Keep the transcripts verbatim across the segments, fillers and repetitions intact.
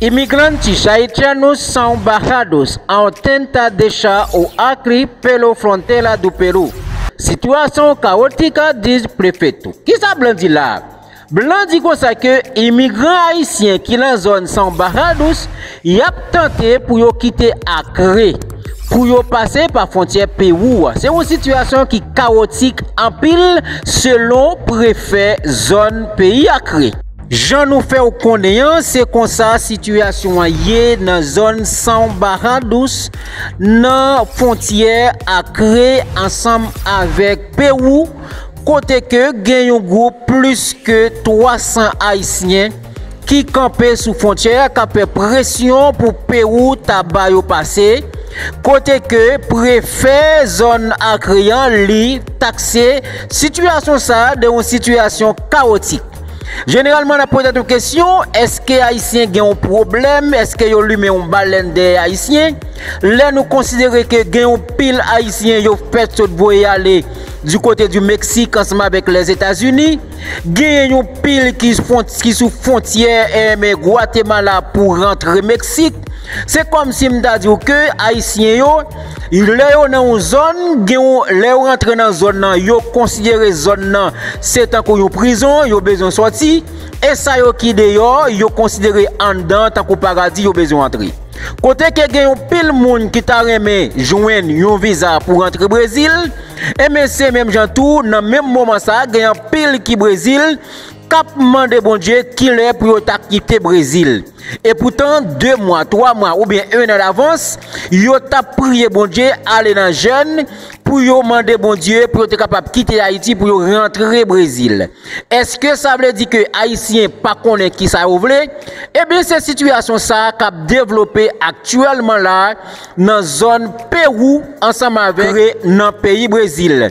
Imigrantes haitianos são barrados ao tentar deixar o Acre pela fronteira do Peru. Situação caótica, diz prefeito. Kisa Blan di la? Blan di konsa ke imigran ayisyen ki nan zòn São Barrados, y ap tante pou yo kite Akre, pou yo pase pa fwontyè Pewou a. Se yon sitiyasyon ki kawotik anpil, selon prefè zòn peyi Akre. Jan nou fè w konnen an, se konsa sitiyasyon an ye nan zòn São Barrados, nan fwontyè Akre ansanm avèk Pewou, kote ke gen yon gwoup plis ke twa san Ayisyen ki kanpe sou fwontyè a, k ap fè presyon pou Pewou ta ba yo pase, kote ke prefè zòn Akre an, li takse sitiyasyon sa a de yon sitiyasyon kawotik. Jeneralman, n ap poze tèt nou kesyon, èske Ayisyen gen yon pwoblèm? Èske yo limen yon balèn dèyè Ayisyen? Lè nou konsidere ke gen yon pil Ayisyen yo fèt sot voye ale du kote du Meksik ansanm avèk Lèzetazini, genyen yon pil ki fwont-, ki sou fwontyè, eh, men, Gwatemala pou rantre Meksik. Se kòmsi m ta di w ke Ayisyen yo, lè yo nan yon zòn, gen yon, lè yo rantre nan zòn nan, yo konsidere zòn nan se tankou yon prizon, yo bezwen sòti. E sa yo ki deyò, yo konsidere anndan tankou paradi, yo bezwen antre. Kote ke gen yon pil moun ki ta renmen jwenn yon viza pou rantre Brezil, enben se menm jan tou, nan menm moman sa a, gen anpil ki Brezil, k ap mande Bondye kilè pou yo ta kite Brezil. Epoutan, de mwa, twa mwa oubyen en an davans, yo t ap priye Bondye, ale nan jèn, pou yo mande Bondye, pou yo te kapab kite Ayiti, pou yo rantre Brezil. Èske sa vle di ke Ayisyen pa konnen kisa yo vle? Ebyen, se sitiyasyon sa a k ap devlope aktyèlman la nan zòn Pewou ansanm avèk nan peyi Brezil.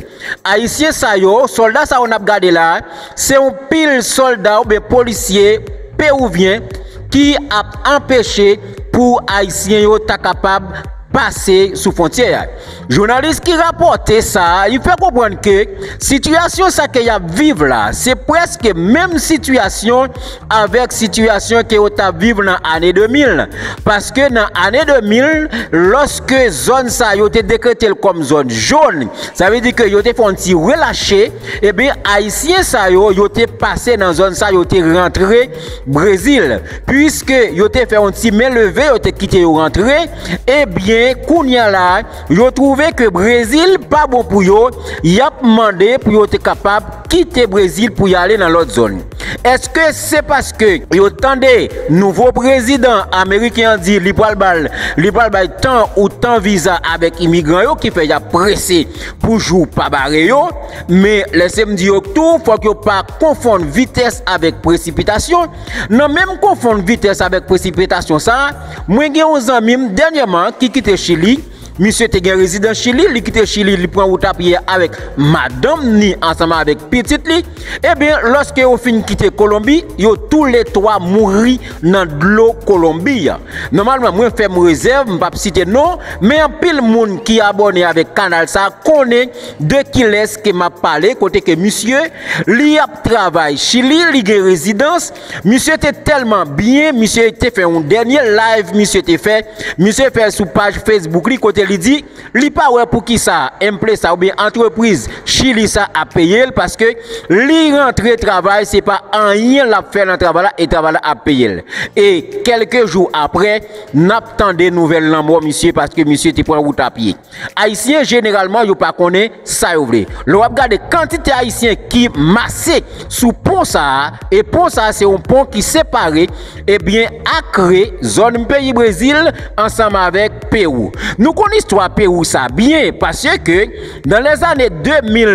Ayisyen sa yo, sòlda sa yo n ap gade la, se yon pil sòlda oubyen polisye pewouvyen ki ap anpeche pou Ayisyen yo ta kapab pase sou fwontyè a. Jounalis ki rapòte sa a, li fè konprann ke sitiyasyon sa ke y ap viv la, se prèske menm sitiyasyon avèk sitiyasyon ke yo t ap viv nan ane de mil. Paske nan ane de mil, lòske zòn sa yo te dekrete l kòm zòn jòn, sa vle di ke yo te fè yon ti relache, ebyen, Ayisyen sa yo, yo te pase nan zòn sa, yo te rantre Brezil. Piske yo te fè yon ti men leve, yo te kite yo rantre, ebyen, kounye a la, yo twouve ke Brezil pa bon pou yo, y ap mande pou yo te kapab kite Brezil pou y ale nan lòt zòn. Èske se paske yo tande nouvo prezidan ameriken an di li pral ba l, li pral bay tan ou tan viza avèk imigran yo ki fè y ap prese pou jou pa bare yo? Men lèse m di yo tou, fòk yo pa konfonn vitès avèk presipitasyon. Nan menm konfonn vitès avèk presipitasyon sa a, mwen gen yon zanmi m dènyèman ki kite Chili. Misye te gen rezidans Chili, li kite Chili, li pran wout a pye avèk madanm ni ansanm avèk pitit li. Ebyen, lòske yo fin kite Kolonbi, yo toulètwa mouri nan dlo Kolonbi a. Nòmalman, mwen fè m rezèv, m p ap site non, men anpil moun ki abòne avèk kanal sa konnen de kilès ke m ap pale, kote ke misye, li ap travay Chili, li gen rezidans, misye te tèlman byen, misye te fè yon dènye live, misye te fè, misye fè sou paj Facebook li, kote li di, li pa wè poukisa empresa oubyen antrepriz Chili sa ap peye l, paske li rantre travay, se pa anyen l ap fè nan travay la, e travay la ap peye l. E kèlke jou apre, n ap tande nouvèl lanmò misye, paske misye te pran wout a pye. Ayisyen, jeneralman, yo pa konnen sa yo vle. Lè w ap gade kantite Ayisyen ki mase sou pon sa a, e pon sa a se yon pon ki separe, ebyen, Akre, zòn peyi Brezil, ansanm avèk Pewou. Nou konn istwa Pewou sa byen, paske nan lèzane de mil,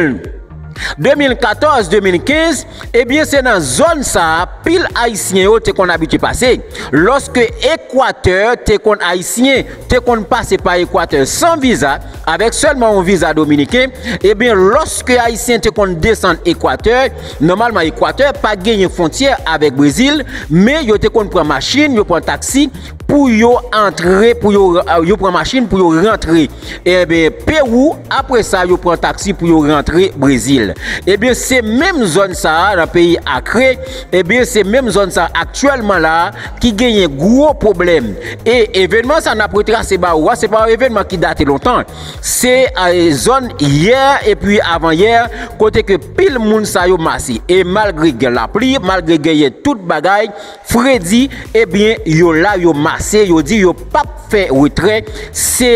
de mil katòz, de mil kenz, ebyen, se nan zòn sa a pil Ayisyen yo te konn abitye pase. Lòske Ekwatè te konn, Ayisyen te konn pase pa Ekwatè san viza, avèk sèlman yon viza dominiken, ebyen, lòske Ayisyen te konn desann Ekwatè, nòmalman Ekwatè pa genyen fwontyè avèk Brezil, men yo te konn pran machin, yo pran taksi, pou yo antre, pou yo, yo pran machin pou yo rantre, ebyen, Pewou. Apre sa, yo pran taksi pou yo rantre Brezil. Ebyen, se menm zòn sa a nan peyi Akre, ebyen, se menm zòn sa a aktyèlman la a ki genyen gwo pwoblèm. E evènman sa n ap retrase ba ou a, se pa yon evènman ki date lontan. Se, eh, zòn yè epi avan yè, kote ke pil moun sa yo mase. E malgre gen lapli, malgre genyen tout bagay, fredi, ebyen, yo la, yo mase, yo di yo p ap fè retrè, se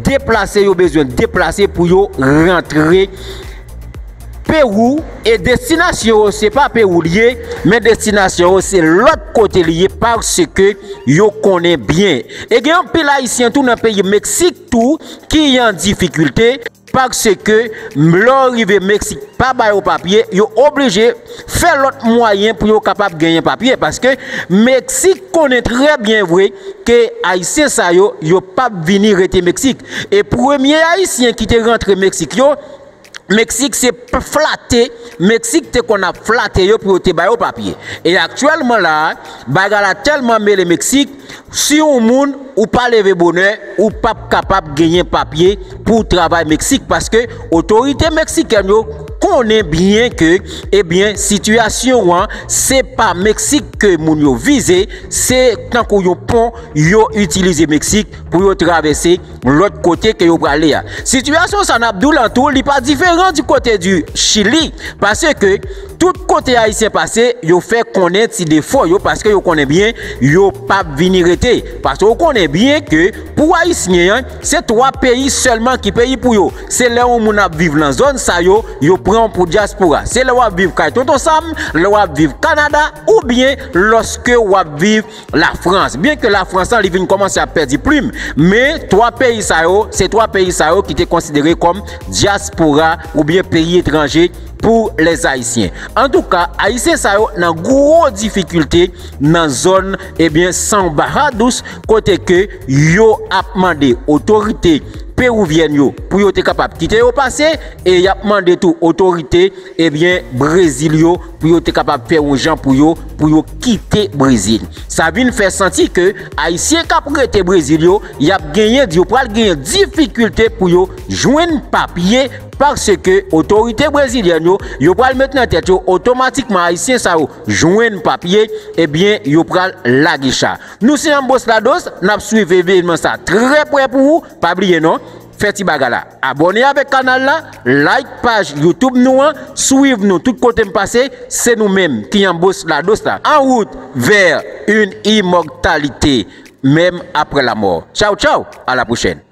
deplase yo bezwen deplase pou yo rantre Pewou, e destinasyon yo se pa Pewou li ye, men destinasyon yo se lòt kote li ye, paske yo konnen byen. E gen anpil Ayisyen tou nan peyi Meksik tou ki an difikilte, paske lè w rive Meksik pa ba yo papye, yo oblije fè lòt mwayen pou yo kapab genyen papye, paske Meksik konnen trè byen vre ke Ayisyen sa yo, yo p ap vini rete Meksik. E premye Ayisyen ki te rantre Meksik yo, Meksik se p-, flate, Meksik te konn ap flate yo pou yo te ba yo papye. E aktyèlman la a, bagay la tèlman mele Meksik, si yon moun ou pa leve bonè, ou p ap kapab genyen papye pou w travay Meksik, paske otorite meksikèn yo konnen byen ke, ebyen, sitiyasyon an, se pa Meksik ke moun yo vize, se tankou yon pon yo itilize Meksik pou yo travèse lòt kote ke yo prale a. Sitiyasyon sa n ap di w lan tou, li pa diferan di kote di Chili, paske tout kote Ayisyen pase, yo fè konnen ti defo yo, paske yo konnen byen, yo p ap vini rete. Paske ou konnen byen ke pou Ayisyen an, se twa peyi sèlman ki peyi pou yo. Se lè yon moun ap viv lan zòn sa yo, yo pran w pou dyaspora. Se lè w ap viv kay Tonton Sam, lè w ap viv Kanada, oubyen lòske w ap viv Lafrans. Byen ke Lafrans lan, li vin kòmanse ap pèdi plim, men twa peyi sa yo, se twa peyi sa yo ki te konsidere kòm dyaspora oubyen peyi etranje pou lèzayisyen. Antouka, Ayisyen sa yo nan gwo difikilte nan zòn, ebyen, San Baja Dous, kote ke yo ap mande otorite pewivyèn yo pou yo te kapab kite yo pase, e y ap mande tou otorite, ebyen, Brezil yo pou yo te kapab fè yon jan pou yo, pou yo kite Brezil. Sa vin fè santi ke Ayisyen k ap rete Brezil yo, y ap genyen, yo pral genyen difikilte pou yo jwenn papye, paske otorite brezilyèn yo, yo pral met nan tèt yo otomatikman Ayisyen sa yo jwenn papye, ebyen, yo pral lage cha. Nou se Ambos Lados, n ap swiv evènman sa trè prè pou ou. Pa bliye non, fè ti bagay la. Abòne avèk kanal la, like paj YouTube nou an, swiv nou tout kote m pase, se nou menm ki Ambos Lados la. En route vers une immortalité, même après la mort. Tchaw, tchaw, à la prochaine.